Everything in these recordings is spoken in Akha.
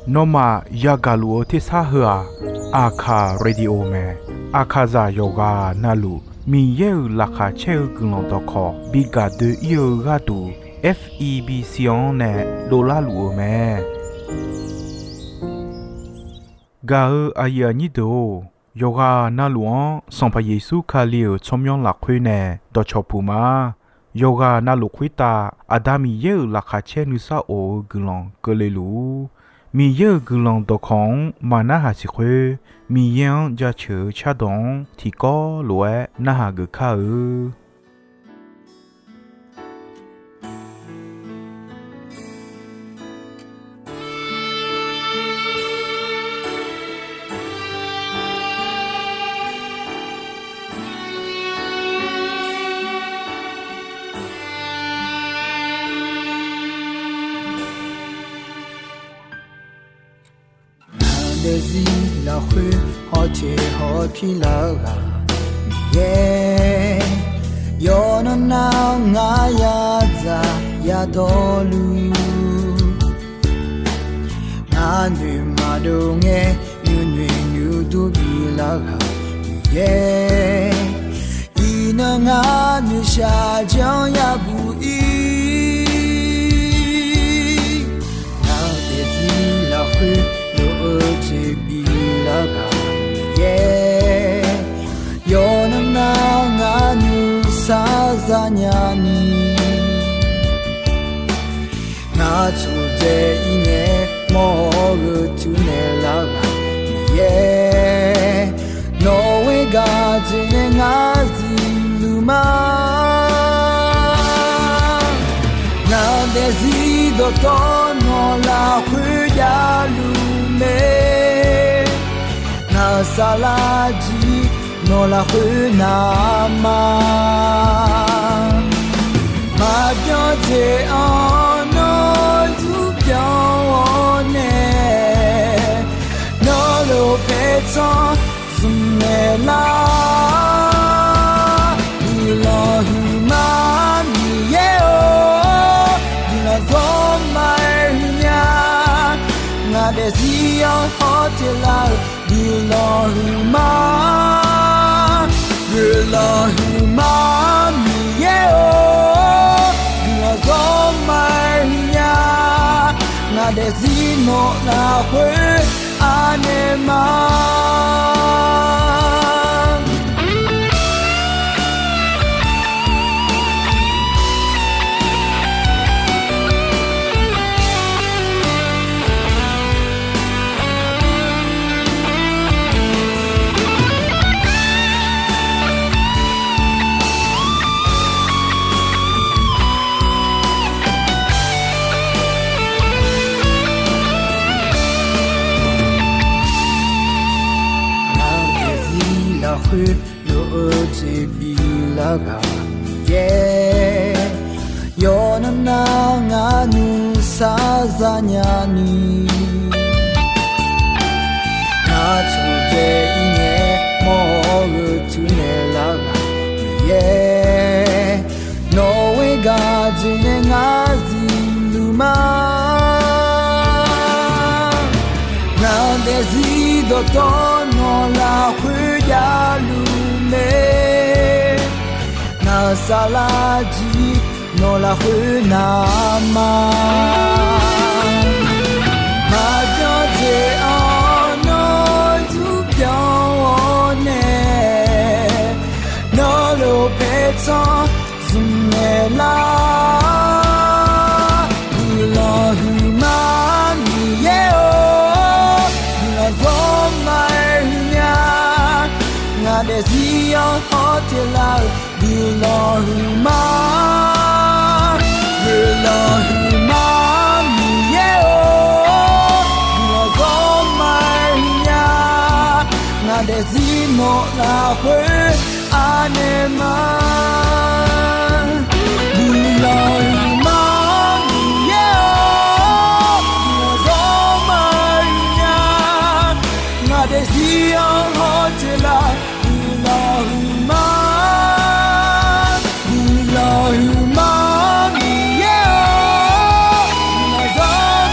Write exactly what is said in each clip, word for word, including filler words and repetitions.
Nawmaf yagaq luf-eu tersar heu-aq, Aqkaq Radio mae. Aqkaqzaq yawqghaq navluf Miqyaer-euq laqkhaq caer-eu guiqlanq dawqkawq bi gaq doe-ir-eu gharduq, F E B C-anr nae dovlar luf-euq mae. Gaq-eu aqyuif aqnyir deuq-or, yawqghaq navluf-anr Sanqpaq Yeqsur Kali-euq tsawrmyanr lafkhoer nae dawqcawq puq ma. Yawqghaq navluf khoertav Aqda Miqyaer-euq laqkhaq caer nuisar of-eu guiqlanq keuvle luf-ur. Miqyaer-euq guiqlanq dawqkawq-anr maqnarhaq siq khoer, Miqyaer-anr jaceuq-eu cardawq-anr tiqkawv lof-aer narhaq geuf kar-eu. Ngaq daefzir lafkhoer hawteq hawpir lar-eu ghaq Miqyaer, yawqnan nar ngar yadzaq yadawrluf, ngar noeq maqdov ngae nuinoeq nuidur bilar ghaq Miqyaer, iqnan ngar noeqshaq janr yabuq ir. Ngaq daefzir lafkhoer lof-eu jeq bilar ghaq Miqyaer, yawqnan nar ngar nuisar zanya ni, ngar tsofdzae ir ngae mawr-eu teunaeq lar ghaq Miqyaer, nawq-eu gaq jeq nae ngar zifluf ma. Ngaq daefzir dawqtawvluf nawq lafkhoer javluf mae. Ngaq saflar jir nawq lafkhoer navma maqbyan jeq-anr nawr zurpyanq-awr nae, nawr lof paertsanr zmq naeq lar. Guiqlanq huiqma Miqyaer-or, guiqlanq zawrma-aer huiqnya. Ngaq daefzir-anr hawteq lar-eu guiqlanq huiqma, guiqlanq huiqma Miqyaer-or, guiqlanq zawrma-aer huiqnya. Ngaq daefzir nawq lafkhoer anaeq ma. Ngaq daefzir lafkhoer lof-eu jeq bilar ghaq Miqyaer, yawqnan nar ngar nuisar zanya ni, ngar tsofdzae ir ngae mawr-eu teunaeq lar ghaq Miqyaer, nawq-eu gaq jeq nae ngar zifluf ma. Ngaq daefzir dawqtawvluf nawq lafkhoer javluf mae. Ngaq saflar jir nawq lafkhoer navma maqbyan jeq-anr nawr zurpyanq-awr nae, nawr lof paertsanr zmq naeq lar. Guiqlanq huiqma Miqyaer-or, guiqlanq zawrma-aer huiqnya. Ngaq daefzir-anr hawteq lar-eu guiqlanq huiqma, guiqlanq huiqma Miqyaer-or, guiqlanq zawrma-aer huiqnya. Ngaq daefzir nawq lafkhoer anaeq ma. Guiqlanq huiqma Miqyaer-or, guiqlanq zawrma-aer huiqnya. Ngaq daefzir-anr hawteq lar-eu guiqlanq huiqma, guiqlanq huiqma Miqyaer-or, guiqlanq zawr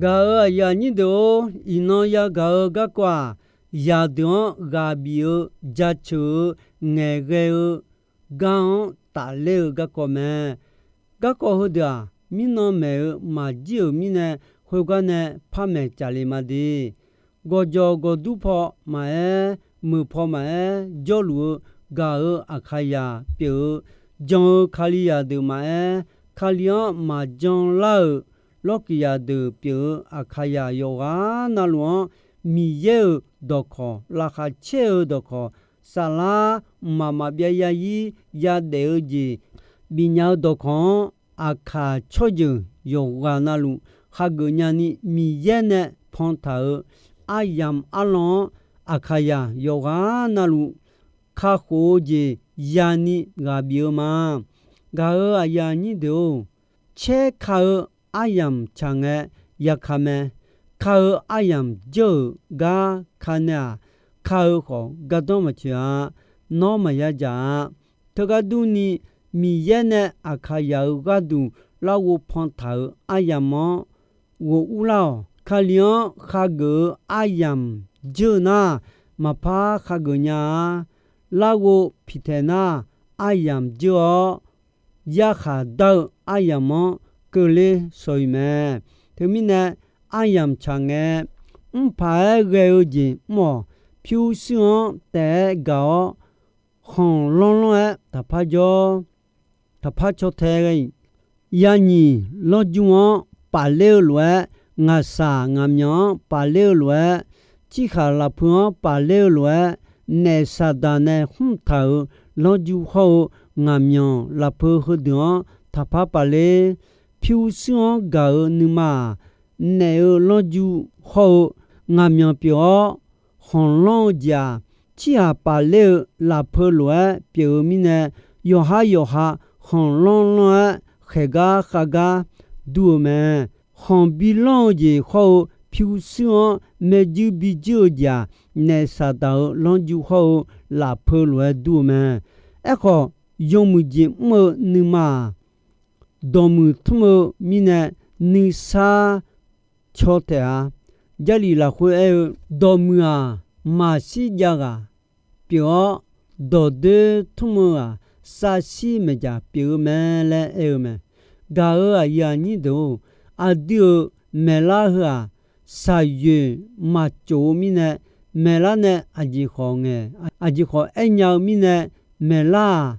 Gaq-euq aqyuif aqnyir deuq-or, iqnan yagaq-eu garkawv-aq, zaqdeuq-anr ghaq bif-eu jaceuq-eu ngaeqghae-eu gar-anr tafler-eu garkawv mae. Garkawv heudeuq-aq, mirnan maeq-eu maqjir-euq mirnae, khoergar nae par maeq caf le ma de. Gawqjawq gawqdur paw maqaer, meuq paw maqaer, jawrluf-eu gaq-euq Aqkaqzaq pyeuf-eu, jan-eu Kalizaq deuq maqaer, Kali-anr maqjan lar-euq lawrkiqzaq deuq pyeuf-eu Aqkaqzaq yawqghaq navluf-anr, Miqyaer-euq dawqkawq, laqkhaq caer-eu dawqkawq, saflar mqmaq maqbyav yazir yadaef-eu jeq bifnya-eu dawqkawq-anr, Aqkaq tsawrjeuq yawqghaq navluf khageuf nyani Miqyaer nae pantaq-euq aryamq arlan-anr, Aqkaqzaq yawqghaq navluf kakhof-eu jeq yani ghaq bif-eu ma. Gaq-euq aqyuif aqnyir deuq-or, caer ka-eu aryamq tsaq ngae yaka mae. Ka-eu aryamq jeur-euq gar ka nae-aq, ka-eu khawf gardanr maqtsoeq-a. Nawr maqya dzaq-a. Teugar durni, Miqyaer nae Aqkaqzaq-euq gharduq larghov pantaq-euq aryamq-anr ghof urlar-awq. Kali-anr khageuf-eu aryamq jeur nar, maqpar khageuf nya-a. Larghov piqtaeq nar, aryamq jeur-awr, yarkhaq dar-eu aryamq-anr keuvler shawq-iq mae. Teumirnae, aryamq tsaq ngae, mrpaq-aer ghae-eu jeq mr-awq. Pyurshuir-anr taef-aer gaq-awr, khanqlanr lanr-aer taqpar jawr, taqpar caw tae ghae-iq, yanyiq lanrjur-anr pafler-eu lof-aer, ngaqshaq ngaqmyanq-anr pafler-eu lof-aer, cirkhaq lafpeu-anr pafler-eu lof-aer, naef Saqdaq nae khmr taq-euq lanrjur hawr-eu ngaqmyanq lafpeu heudeuq-anr taqpar pafler. Pyurshuir-anr gaq-euq nuima-aq, naef-eu lanrjur hawr-eu ngaqmyanq pyeuf-awr, khanqlanr-eu jeq-aq, cirghaq pafler-eu lafpeu lof-aer pyeuf-eu mirnae, yawqhar yawqha khanqlanr lanr-aer khaeqgar khavgar dur-eu mae. Khanq bi lanr-eu jeq hawr-eu pyurshuir-anr maerjuir bi juir-eu jeq-aq, naef Saqdaq-euq lanrjur hawr-eu lafpeu lof-aer dur-eu mae. Aerkhawf, yawmuiq jeq mr-eu nuima-aq, dawqmuiq tmr-eu mirnae nuisar caw taef-a. Jarlif lafkhoer aer-eu, dawqmuiq-aq, maqshir jav ghaq pyeuf-awr, dawqdoer tmr-eu-aq, savshir maeqjaq pyeuf-eu mae laer aer-eu mae. Gaq-euq aqyuif aqnyir deuq-or, aqdui-euq maeqlar heu-aq, shaqyoeq maqtsof-eu mirnae, maeqlar nae aqjeq khawf ngaeq, aqjeq khawf aernya-eu mirnae, maeqlar-aq,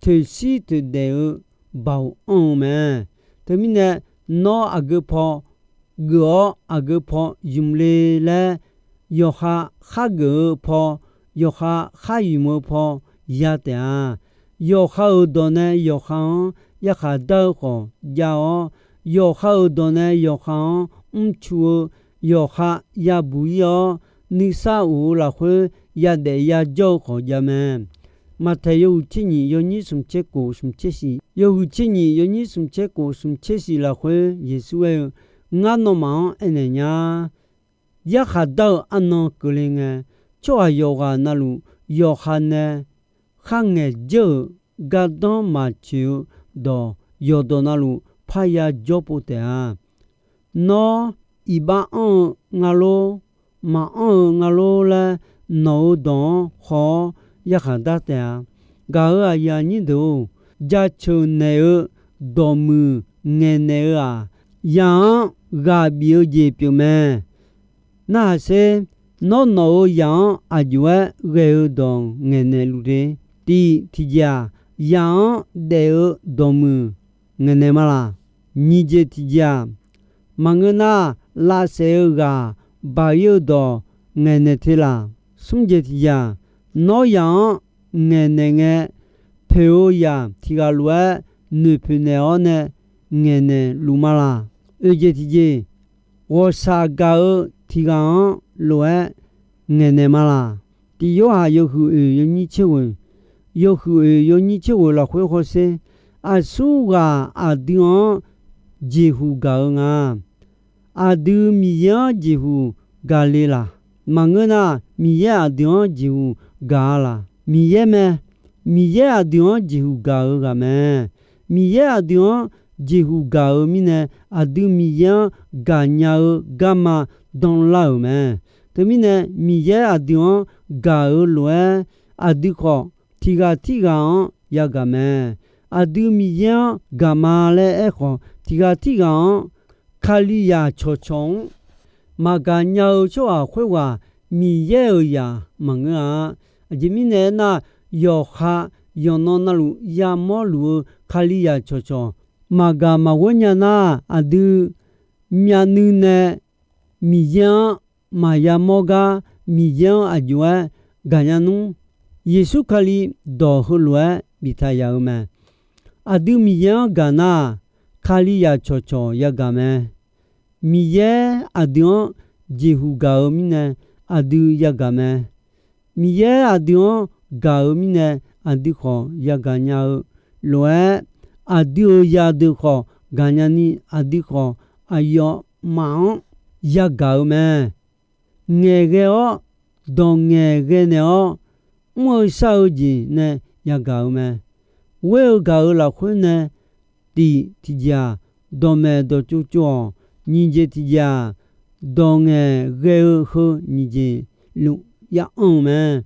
toeqshir toeqdaef-eu baoq anr-eu mae. Teumirnae, nawr aqgeu paw geuf-awr aqgeu paw ymq le laer, yawqha khargeuf-eu paw, yawqha khar ymq-eu paw ya taef-a. Yawqha-euq dawq nae yawqha-anr yarkhaq dar-eu khawf jav-awr, yawqha-euq dawq nae yawqha-anr mrcu-eu, yawqha yabuq ir-awr, nuisar of-eu lafkhoer yadaef yajawr-eu khawf jav mae. Maqtaeq yawhuiq tser nyiq yawnyir smq tser kof smq tser shiq, yawhuiq tser nyiq yawnyir smq tser kof smq tser shiq lafkhoer Yeqsur aer-eu, Ngar nawmaf-anr aernaeq nya, yarkhaq dar-eu arnan keuvle ngae, tsawrhaq yawqghaq navluf yawqha nae kharngaeq dzeur-euq gardanr maqtsoeq-eu dawq yawqdawq navluf parya jawr pov taef-a. Nawr iqbax anr-eu nga lor, maqanr-eu nga lor laer nawq-euq dawq-anr haw-awr yarkhaq dar taef-a. Gaq-euq aqyuif aqnyir deuq-or, jaceuq naeq-eu dawqmuiq ngaeqnaeq-eu-aq, zaq-anr ghaq bif-eu jeq pyeufmae. Narhaq sher, nawr nawq-euq zaq-anr aqjox-aer ghae-eu dawq ngaeqnaeq luf de. Tiq tiqjeq-aq, zaq-anr daef-eu dawqmuiq ngaeqnaeq ma laq? Nyiq jeq tiqjeq-aq, maqngeur nar, lavsaef-eu ghaq baq ir-eu dawq ngaeqnaeq te laq? Smr jeq tiqjeq-aq, nawr zaq-anr ngaeqnaeq ngae, poeq-eu zaq tiq ghaq lof-aer noeqpoeq naeq-awr nae ngaeqnaeq luf ma laq? Oeq jeq tiqjeq, ghawqshaq gaq-eu tiq ghaq-anr lof-aer ngaeqnaeq ma laq? Tiq Yorhaq yawhuiq oeq yawnyir tser ghoeq, yawhuiq oeq yawnyir tser ghoeq lafkhoer hawsher, aqsurghaq aqdui-anr jeqhuq gaq-eu nga. Aqdui Miqyaer-anr jeqhuq gaq le laq? Maqngeur nar, Miqyaer aqdui-anr jeqhuq gaq-a laq? Miqyaer mae. Miqyaer aqdui-anr jeqhuq gaq-eu ghaq mae. Miqyaer aqdui-anr jeqhu gaq-eu mirnae, aqdui Miqyaer-anr gaqnya-eu garma danlar-euq mae. Teumirnae, Miqyaer aqdui-anr gaq-eu lof-aer, aqdui khawf tiqghaq tirghaq-anr yagaq mae. Aqdui Miqyaer-anr gaqma laer aerkhawf, tiqghaq tirghaq-anr Kalizaq cawqcawq-anr maqgaq nya-eu tsawrhaq khoerghaq Miqyaer-euq zaq maqngeur-a. Aqjeq mirnae aernar, yawqha yawqnan navluf yamawrluf-eu Kalizaq cawqcawq maqgaq maqghoer nya nar, aqdui myavnuiv nae Miqyaer-anr maqya mawr gar, Miqyaer-anr aq jov-aer gaqnya nmr, Yeqsur Kali dawq heulof-aer biftaq yaf-eu mae. Aqdui Miqyaer-anr gaq nar, Kalizaq cawqcawq yagaq mae. Miqyaer aqdui-anr jeqhu gaq-eu mirnae, aqdui yagaq mae. Miqyaer aqdui-anr gaq-eu mirnae, aqdui khawf yagaq nya-eu lof-aer, aqdui-euq zaqdeuq khawf gaqnya ni, aqdui khawf aqyawfmaf-anr yagaq-eu mae. Ngaeqghae-awr, dawq ngaeqghae naeq-awr, mr-eu shar-eu jeq nae yagaq-eu mae. Ghoer-eu gaq-eu lafkhoer nae, tiq tiqjeq-aq, dawqmaeq dawqtsov tsov-awq. Nyiq jeq tiqjeq-aq, dawq ngaeqghae-eu heu nyiq jeq luf ya anr-eu mae.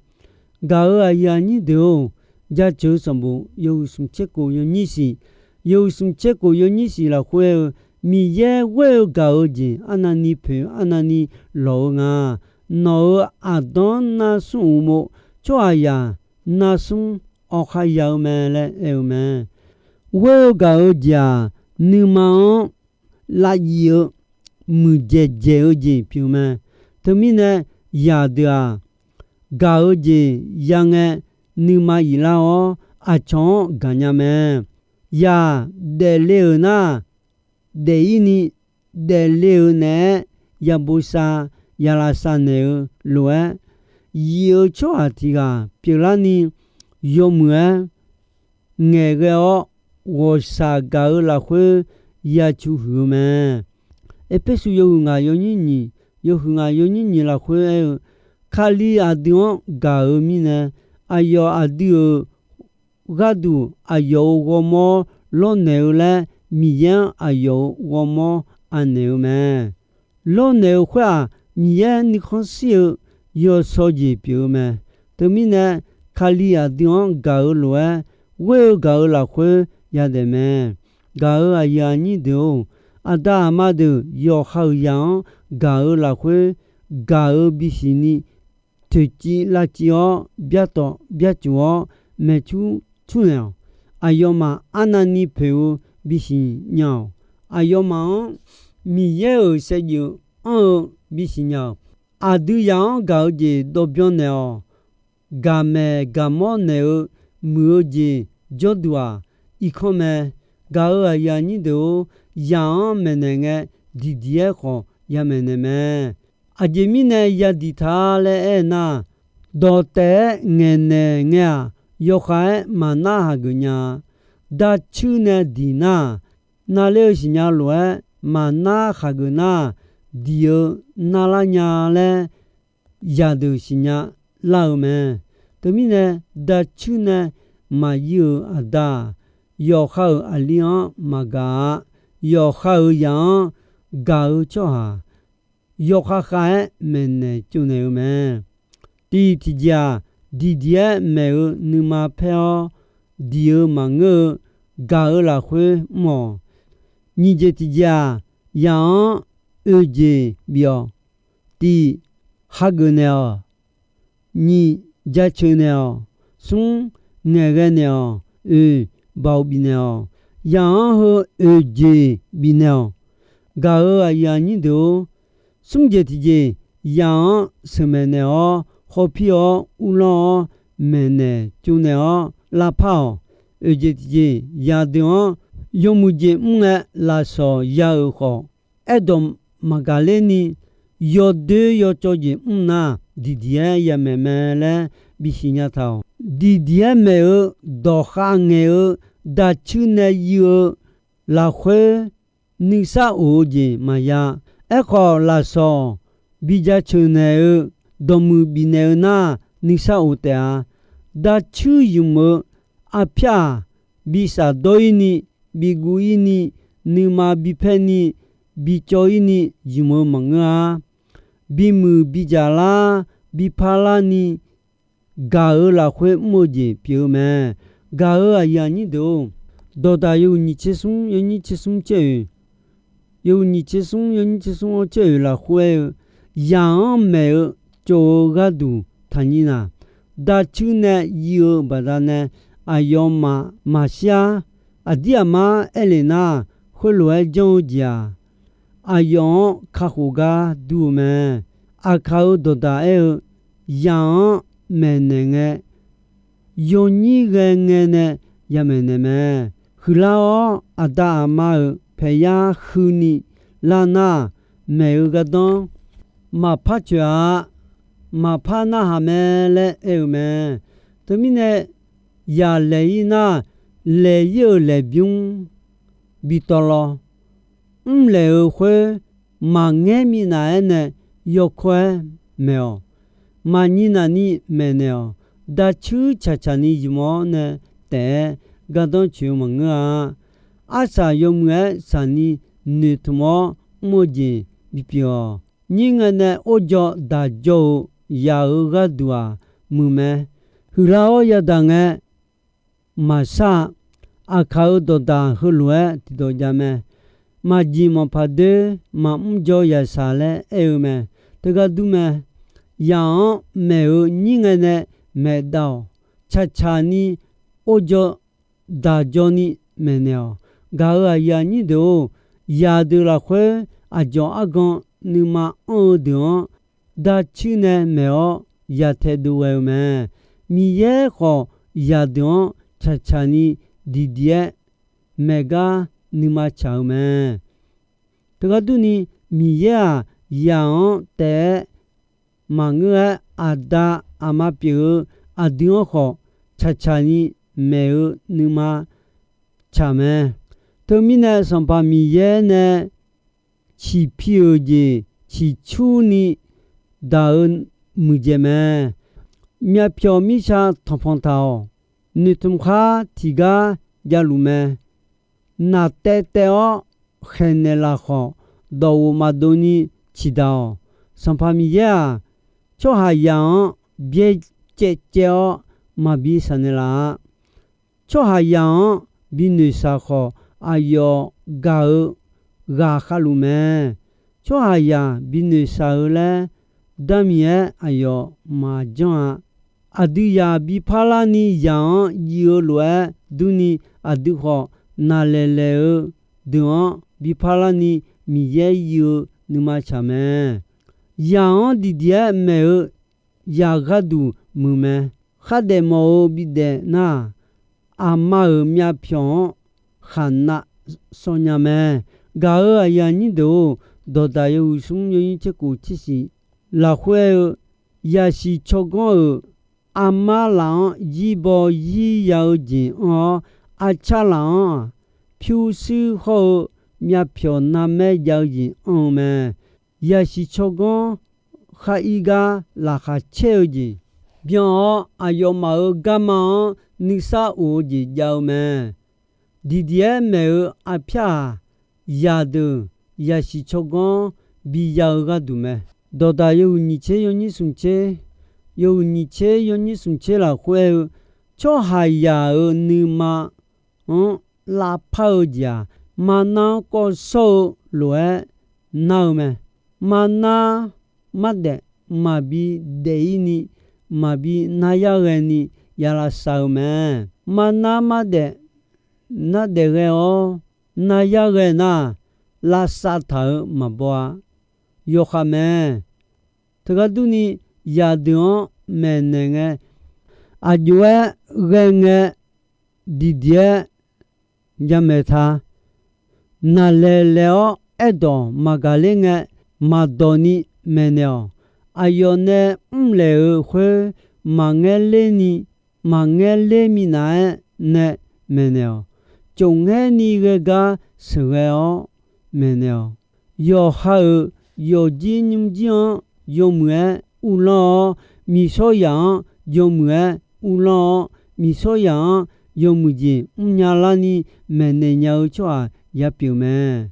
Gaq-euq aqyuif aqnyir deuq-or, Jaceuq-eu sanqbof yawhuiq smq tser kof yawnyir shiq, yawhuiq smq tser kof yawnyir shiq lafkhoer-eu, Miqyaer ghoer-eu gaq-eu jeq arnavni poeq arnavni lawq-eu nga. Nawq-euq aqdanr nar smr uqmov tsawrhaqzaq nar smr awqkhar ya-eu mae laer aer-eu mae. Ghoer-eu gaq-eu jeq-aq, nuima-anr lavyif-eu muiqdzaeq dzaeq-eu jeq pyeuf mae. Teumirnae, zaqdeuq-aq, gaq-eu jeq ya ngae nuima iflar-awr, aqcawq-anr gaqnya mae. Zaq daefle-euq nar, daef-ir ni, daefle-euq naeq-aer ya bosav ya lavsav naeq-eu lof-aer, yif-eu tsawrhaq tiq ghaq pyeuflarni, yawmuiq-aer ngaeqghae-awr, ghawqshaq gaq-eu lafkhoer ya cu huiq-eu mae. Erpersu yawhuiq ngaq yawnyir nyiq, yawhuiq ngaq yawnyir nyiq lafkhoer aer-eu, Kali aqdui-anr gaq-eu mirnae, aqyawf aqdui-euq gharduq aqyawf-euq ghawrmawr lawrnaeq-eu laer, Miqyaer-anr aqyawf-euq ghawrmawr anaeq-eu mae. Lawrnaeq-eu khoer-aq, Miqyaer nuikhanr shir-eu yawsaw jeq pyeuf-eu mae. Teumirnae, Kali aqdui-anr gaq-eu lof-aer, ghoer-eu gaq-eu lafkhoer yadaef mae. Gaq-euq aqyuif aqnyir deuq-or, aqda aqma deuq yawqha-euq zaq-anr gaq-eu lafkhoer gaq-eu bisiq ni, toeqciv lavciv-awr, byartawf byarcuf-awr, maeqcur cur naeq-awq. Aqyawfmaf arnavni poeq-eu bisiq nya-awq. Aqyawfmaf-anr Miqyaer-euq saevdzeuf anr-eu bisiq nya-awq. Aqdui zaq-anr gaq-eu jeq dawvbyan naeq-awq. Gaqmaeq gaqmawr naeq-eu muiq-eu jeq jawrduq-aq, irkanr mae. Gaq-euq aqyuif aqnyir deuq-or, zaq-anr maeqnaeq ngae, diqdiq-aer khawf ya maeqnaeq mae. Aqjeq mirnae ya diq ta laer aernar, dawqtaef-aer ngaeqnaeq ngae-aq, yawkhav-aer maqnar hageuf nya-a. Dacuir nae diq nar, navler-eu siqnya lof-aer maqnar hageuf nar, diq-eu narlar nya laer, zaqdeuq siqnya lar-eu mae. Teumirnae, dacuir nae maqyir-euq aqda-aq, yawqha-euq aqli-anr maqgaq-a. Yawqha-euq zaq-anr gaq-eu tsawrhaq, yawkhav khav-aer maeqnaeq tsovnaeq-eu mae. Tiq tiqjeq-aq, diqdiq-aer maeq-eu nuima paer-awr, diq-eu maqngeur-eu gaq-eu lafkhoer mr-awq. Nyiq jeq tiqjeq-aq, zaq-anr oeq jeq bif-awq. Tiq, hageuf naeq-awq. Nyiq, jaceuq naeq-awq. Smr, ngaeqghae naeq-awq. Oeq, baoq bifnaeq-awq. Zaq-anr heu oeq jeq bifnaeq-awq. Gaq-euq aqyuif aqnyir deuq-or, smr jeq tiqjeq, zaq-anr sheuqmaeq naeq-awr, hawpir-awr uvlanr-awr, maeqnaeq tsovnaeq-awr lavpar-awq. Oeq jeq tiqjeq, zaqdeuq-anr yawmuiq jeq mr ngae lafsawq ya-euq khawf, aerdawq maqgaq ler ni, yawdoer yawcawv jeq mr nar, diqdiq-aer yamaeq mae laer bisiq nya taq-awq. Diqdiq-aer maeq-eu, dawqkhav ngaeq-eu, dacuir nae yuiv-eu lafkhoer nuisar of-eu jeq maqya. Aerkhawf, lafsawq bijaceuq naeq-eu, dawqmuiq bifnaeq-eu nar, nuisar of taef-a. Dacuir ymq-eu arpyar-aq, bi shafdawr-ir ni, bi guv-ir ni, nuima bipaer ni bicawv-ir ni zmq-eu maqngeur-a. Bimuiq bidzaq lar, biparlar ni gaq-euq lafkhoer mr-eu jeq pyeuf-eu mae. Gaq-euq aqyuif aqnyir deuq-or, dawqdaq yawhuiq nyiq tser smr yawnyir tser smr caer-oe, yawhuiq nyiq tser smr yawnyir tser smr-anr caer-oe lafkhoer aer-eu, yaq-anr maeq-eu tsov-eu gharduq taqnyir naq. Dacuir nae yir-eu baqdanae aqyawfmaf maqshir-ar. Aqdir aqmar aer lef nar, khoerlof-aer janr-eu jeq-aq, aqyawf-anr kakhof gar dur-eu mae. Aqkaq-euq dawqdaq aer-eu, yaq-anr maeqnaeq ngae, yawnyir ghae ngae nae yamaeq naeq mae. Huiqlar-awr, aqda aqma-euq paeqyar huini lar nar, maeq-eu gardanr maqpar coeq-a. Maqpar narhaq mae laer aer-eu mae. Teumirnae, yaq laeq-ir nar, laeq-ir-euq laeqbymr bi tawv lawr. Mrlaeq-euq khoer maqngaer minav-aer nae yawkawr-aer maeq-awq. Maqnyir navni maeqnaeq-awq. Dacuir tsaqtsaq ni zmq-awr nae taef-aer gardanr coeq-eu maqngeur-a. Arsaq yawmuiq-aer saqni noeqtmq-awr mr-eu jeq bipyeuf-awq. Nyir ngae nae or jaw daq jaw-eu yaq-euq gharduq-aq muiq mae. Huiqlar-awr yadaq ngae maqshar-a. Aqkaq-euq dawqdaq heulof-aer tiqdawq jav mae. Maqjeq manqpaq doer, maqmr jaw yaqsaq laer aer-eu mae. Teugar dur mae. Yaq-anr maeq-eu nyir ngae nae maeqdav-awq. Tsaqtsaq ni or jaw daq jaw ni maeqnaeq-awq. Gaq-euq aqyuif aqnyir deuq-or, yaqdeuq lafkhoer aqdzawq argan nuima anr-eu deuq-anr dacuir nae maeq-awr yaqtae dov ghae-eu mae. Miqyaer khawf, yaqdeuq-anr tsaqtsaq ni diqdiq-aer maeq gar nuima tsaq-eu mae. Teugar durni, Miqyaer-aq, yaq-anr taef-aer maqngeur-aer, aqda aqma pyeuf-eu aqdui-anr khawf, tsaqtsaq ni maeq-eu nuima tsaq mae. Teumirnae, Sanqpaq Miqyaer nae ciqpi-euq jeq ciqcurni daq-eu muiqdzaeq mae. Myavpyawq mirtsa tanqpanq taq-awq. Noeqtmq khar tiqgar javluf mae. Naqtaev taev-awr khaeqnaeq lafkhawf, dawqghof maqdov ni ciqdaq-awq. Sanqpaq Miqyaer-aq, tsawrhaqzaq-anr byaerdzaev caev-awr maqbi saqnaeq laf-a. Tsawrhaqzaq-anr binoeqshaq khawf, aqyawf gaq-eu ghaq khavluf mae. Tsawrhaqzaq binoeqshaq-eu laer darmiq-aer aqyawf maqjanr-a. Aqdui zaq bi parlar ni zaq-anr jiv-eu lof-aer durni, aqdui khawf naqlaeq laeq-eu deuq-anr bi parlar ni Miqyaer jiv-eu nuima tsaq mae. Zaq-anr diqdiq-aer maeq-eu zaq gharduq muiq mae. Khardaef mawf-eu bidaef nar-aq, aqma-euq myavpyawq-anr khaqnav sawv nya mae. Gaq-euq aqyuif aqnyir deuq-or, dawqdaq yawhuiq smr yawnyir tser kof tser shiq lafkhoer aer-eu, yaqsiq tsawrganr-euq armar laf-anr zirbaw zir ya-eu jeq anr-awr, arcar laf-anr-aq, pyurshuir hawr-eu myavpyawq narmaer jav-eu jeq anr-eu mae. Yaqsiq tsawrganr khar ir gar laqkhaq caer-eu jeq byan-awr, aqyawfmaf-euq garma-anr nuisar of-eu jeq jav-eu mae. Diqdiq-aer maeq-eu arpyar-aq, zaqdeuq yaqsiq tsawrganr bi ya-eu gharduq mae. Dawqdaq yawhuiq nyiq tser yawnyir smq tser, yawhuiq nyiq tser yawnyir smq tser lafkhoer aer-eu, tsawrhaqzaq-euq nuima-anr lavpar-eu jeq-aq, marnar kawv shawr-eu lof-aer nar-eu mae. Marnar mardaef maqbi daef-ir ni, maqbi nar yar ghae ni ya lavsav-eu mae. Marnar mardaef nardaef ghae-awr nar yar ghae nar, lavsav taq-euq maqbaw-a. Yawkhav mae. Teugar durni, zaqdeuq-anr maeqnaeq ngae, aqjox-aer ghae ngae, diqdiq-aer jamaeq ta. Naqlaeq laeq-awr aerdawq maqgaq ler ngae, maqdawq ni maeqnaeq-awq. Aqyawf nae mrlaeq-euq khoer maqngaer ler ni, maqngaer ler minav-aer nae maeqnaeq-awq. Cofngaer ni ghae gar sheuqghae-awr maeqnaeq-awq. Yawqha-euq yawqjir nymrjir-anr yawmuiq-aer uvlanr-awr, miqshawr zaq-anr yawmuiq-aer uvlanr-awr, miqshawr zaq-anr yawmuiq jeq mrnya larni maeqnaeq nya-eu tsawrhaq ya pyeuf mae.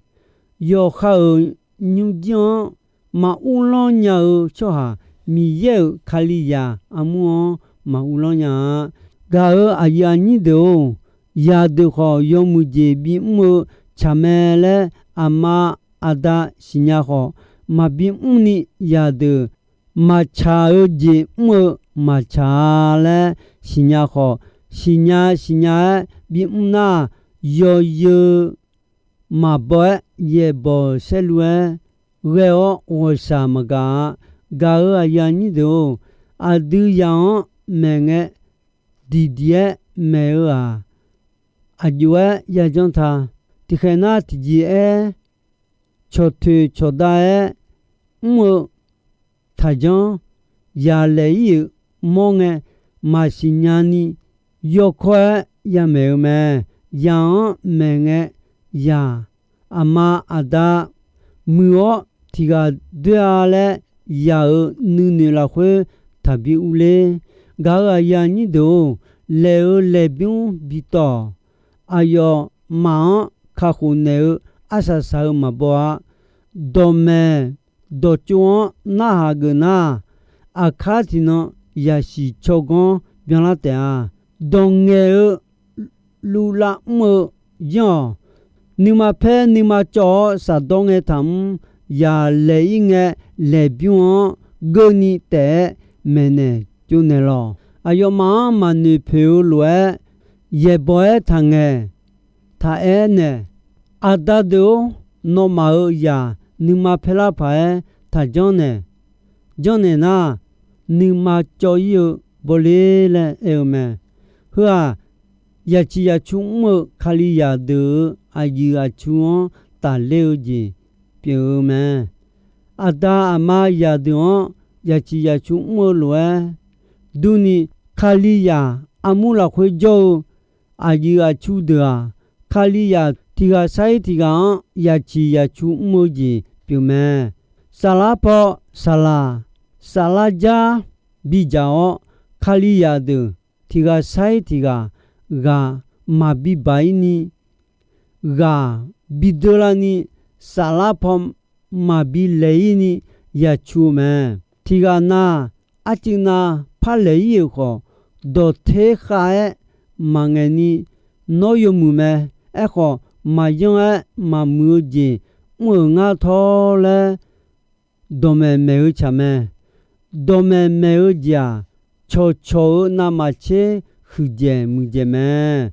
Yawqha-euq nymrjir-anr maqurlanr nya-eu tsawrhaq, Miqyaer-euq Kalizaq armur-anr maqurlanr nya-a. Gaq-euq aqyuif aqnyir deuq-or, zaqdeuq khawf yawmuiq jeq bimr-eu tsaq mae laer aqma aqda siqnya khawf, maqbi mrni zaqdeuq maqtsaq-eu jeq mr-eu maqtsaq-a laer siqnya khawf, siqnya siqnya-aer bimr nar, yawzeu maqbaw-aer yaeqbawq saerlu-aer ghae-awr ghawqshaq maqgaq-a. Gaq-euq aqyuif aqnyir deuq-or, aqdui zaq-anr maeq ngae, diqdiq-aer maeq-eu-aq, aqjox-aer yajanr ta. Tiqkhaeq nar tiqjeq-aer cawqtoeq cawqdav-aer mr-eu taqjanr, zaq laeq-ir-euq mawr ngae, maqsiq nyani yawkawr-aer yamaeq-eu mae. Zaq-anr maeq ngae, zaq aqma aqda muiq-awr tiq ghaq doer-a laer, zaq-euq nuinoeq lafkhoer taqbi urler. Gaq-euq aqyuif aqnyir deuq-or, laeq-eu laeqbymr bitawq, aqyawfmaf-anr kakhof naeq-eu arsaq saq-eu maqbaw-a. Dawqmaeq dawqtsov-anr narhaq geuf nar, aqkar tiqnan yasiq tsawrganr byanlar taef-a. Dawq ngaeq-eu luvlav mr-eu yanr-awq. Nuima paer nuima cawv-awr shafdawr ngae taqmr, zaq laeq-ir ngae laeqbymr-anr geurni taef-aer maeqnaeq tsovnaeq lawq. Aqyawfmaf-anr maqnoeq poeq-eu lof-aer, yaeqbawq-aer taqngaeq, taqaer naeq. Aqda deuq-or, nawmaf-euq zaq nuima paerlar paq-aer taqjanr naeq. Janrnaeq nar, nuima cawv-ir-eu bawle laer aer-eu mae. Heu-aq, yaciq yacu mr-eu Kalizaq deuq-euq aqyuif aqcu-anr tafler-eu jeq pyeuf-eu mae. Aqda aqma zaqdeuq-anr yaciq yacu mr-eu lof-aer durni, Kalizaq armur lafkhoer jawr-eu aqyuif aqcu deuq-aq, Kalizaq tiq ghaq sar-ir tiq ghaq-anr yaciq yacu mr-eu jeq pyeuf mae. Saflar paw saqlaq, saflar jar bidzaq-awr, Kalizaq deuq tiq ghaq sar-ir tiq ghaq ghaq maqbi baq-ir ni, ghaq bi deur larni, saflar paw maqbi laeq-ir ni yacu-eu mae. Tiq ghaq na, arcuiv na par laeq-ir-euq khawf, dawqter khav-aer maqngaeq ni, nawr yawmuiq mae. Aerkhawf, maqyanr-aer maqmuiq-eu jeq mr-euq ngar tawr laer, dawqmaeq maeq-eu tsaq mae. Dawqmaeq maeq-eu jeq-aq, cawqcawq-eu navmaqtser huiqdzaeq muiqdzaeq mae.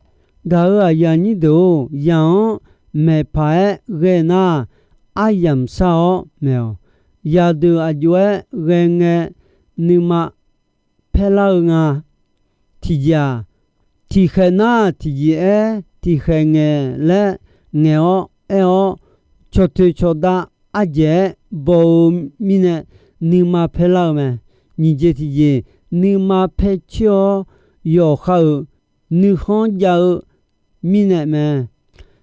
Gaq-euq aqyuif aqnyir deuq-or, zaq-anr maeqpaq-aer ghae nar, aryamq shar-awr maeq-awq. Zaqdeuq aqjox-aer ghae ngae, nuima paerlar-eu nga. Tiqjeq-aq, tiqkhaeq nar tiqjeq-aer tiqkhaeq ngaeq laer ngaeq-awr aer-awr, cawqtoeq cawqdav ardzaeq-aer baw-eu mirnae nuima paerlar-eu mae. Nyiq jeq tiqjeq, nuima paer coer-awr yawqha-euq nuikhanr jav-eu mirnae mae.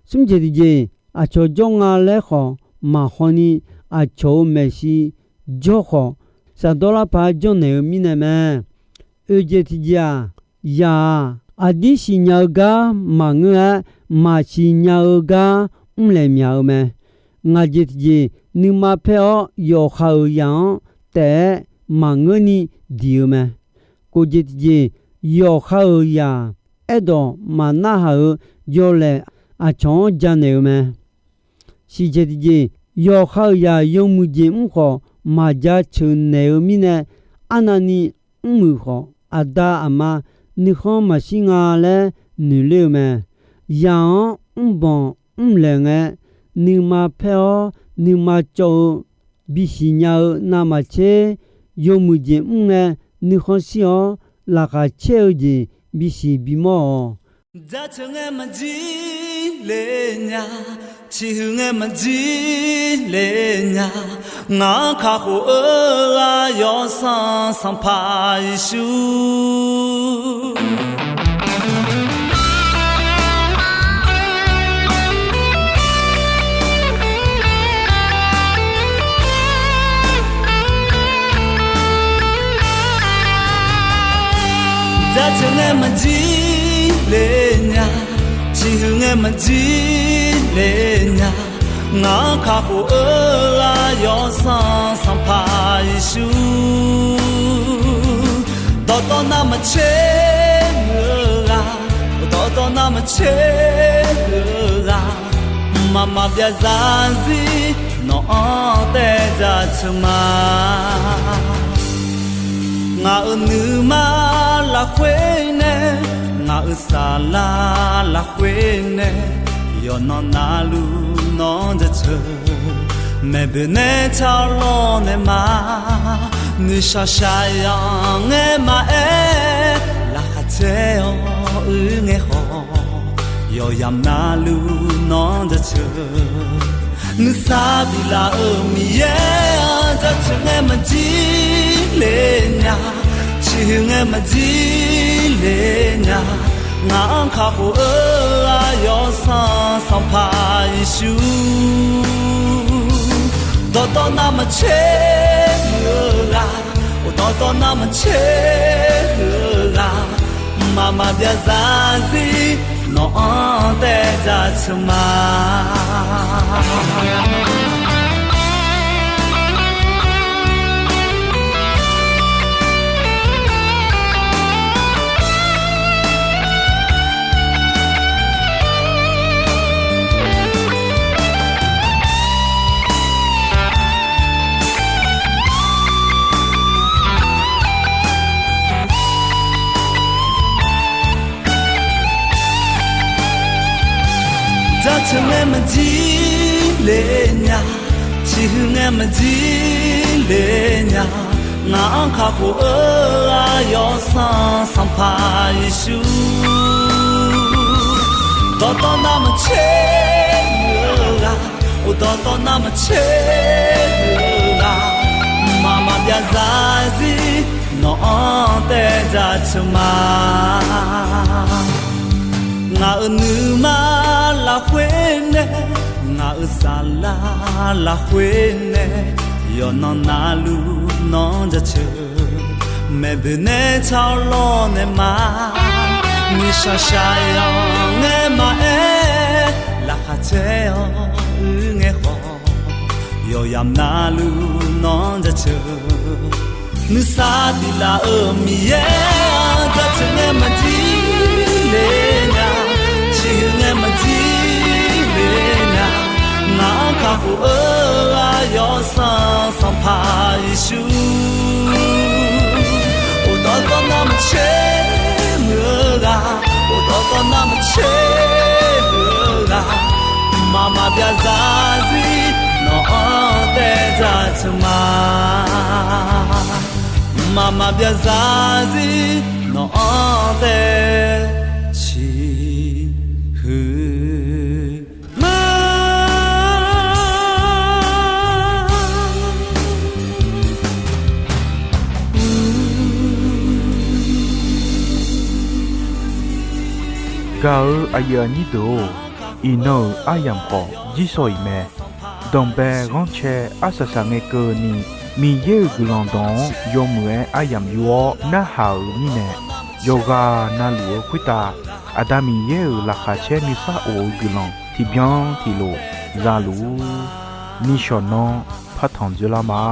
Smr jeq tiqjeq, aqcawq jawr nga laer khawf maqhaw ni, aqcawq-euq maeqshi jawr khawf, shafdawr lar paq-aer janrnaeq-eu mirnae mae. Oeq jeq tiqjeq-aq, zaq-aq, aqdir siqnya-eu gar maqngeur-aer, maqsiq nya-eu gar mrlaeq myaq-eu mae. Ngaq jeq tiqjeq, nuima paer-awr yawqha-euq zaq-anr taef-aer maqngeurni diq-eu mae. Kof jeq tiqjeq, yawqha-euq zaq aerdawq maqnarhaq-euq yawlaeq aqcawq-anr janaeq-eu mae. Shiq jeq tiqjeq, yawqha-euq zaq yawmuiq jeq mr khawf, maqjaceuq naeq-eu mirnae, arnavni mrmuiq khawf, aqda aqma nuikhanr maqshir nga laer noeqler-eu mae. Zaq-anr mrbanq mrlaeq ngae, nuima paer-awr nuima cawv-eu bisiq nya-eu navmaqtser, yawmuiq jeq mr ngae nuikhanr shir-awr, laqkhaq caer-eu jeq bisiq bimawr-awq. Jaceuq ngae maqjir le nya, ciqhuiq ngae maqjir le nya, ngaq-anr kakhof-eu ghaq Yawsanr Sanqpaq Yeqsur. Jaceuq ngae maqjir le nya, ciqhuiq ngae maqjir ler nya. Ngaq-anr kakhof-eu ghaq Yawsanr Sanqpaq Yeqsur, dawqtawv navmaqtser muiq-eu ghaq, dawqtawv navmaqtser muiq-eu ghaq, mqmaq maqbyav zarzir nawq-anr taev jaceuq ma. Ngaq-euq nuima lafkhoer nae, ngaq-euq saflar lafkhoer nae, yawqnan navluf nawq-anr jaceuq. Maeqboeq nae tsawrlawr nae ma, nuishaq shaqyanq ngae maqaer, laqkhaq caer-awr uir ngae khawf, yawqyamq navluf nawq-anr jaceuq. Nuisar biflaf-euq Miqyaer-anr jaceuq ngae maqjir le nya, ciqhuiq ngae maqjir le nya. Ngaq-anr kakhof-eu ghaq Yawsanr Sanqpaq Yeqsur, dawqtawv navmaqtser muiq-eu ghaq, dawqtawv navmaqtser muiq-eu ghaq, mqmaq maqbyav zarzir nawq-anr taev jaceuq ma. Jaceuq ngae maqjir le nya, ciqhuiq ngae maqjir le nya. Ngaq-anr kakhof-eu ghaq Yawsanr Sanqpaq Yeqsur, dawqtawv navmaqtser muiq-eu ghaq, dawqtawv navmaqtser muiq-eu ghaq, mqmaq maqbyav zarzir nawq-anr taev jaceuq ma. Ngaq-euq nuima lafkhoer nae, ngaq-euq saflar lafkhoer nae, yawqnan navluf nawq-anr jaceuq. Maeqboeq nae tsawrlawr nae ma, nuishaq shaqyanq ngae maqaer, laqkhaq caer-awr uir ngae khawf, yawqyamq navluf nawq-anr jaceuq. Nuisar biflaf-euq Miqyaer-anr jaceuq ngae maqjir le nya, ciqhuiq ngae maqjir le nya. Ngaq-anr kakhof-eu ghaq Yawsanr Sanqpaq Yeqsur, dawqtawv navmaqtser muiq-eu ghaq, dawqtawv navmaqtser muiq-eu ghaq, mqmaq maqbyav zarzir nawq-anr taev jaceuq ma. Mqmaq maqbyav zarzir nawq-anr taev ciqhuiq ma. Gaq-eu aqyuif aqnyir deuq-or, iqnan-euq aryamq khawf jirsawq iq mae. Danqbae ghanrcae arsaq saq ngae keuvni, Miqyaer-euq guiqlanq dawq-anr yawmuiq-aer aryamq yur-awr narhaq-euq mirnae, yawqghaq navluf-eu khoertav Aqda Miqyaer-euq laqkhaq caer nuisar of-eu guiqlanq tiqbyan tiqlof za luf-ur. Nishawq nanr partanq dzeurlar ma.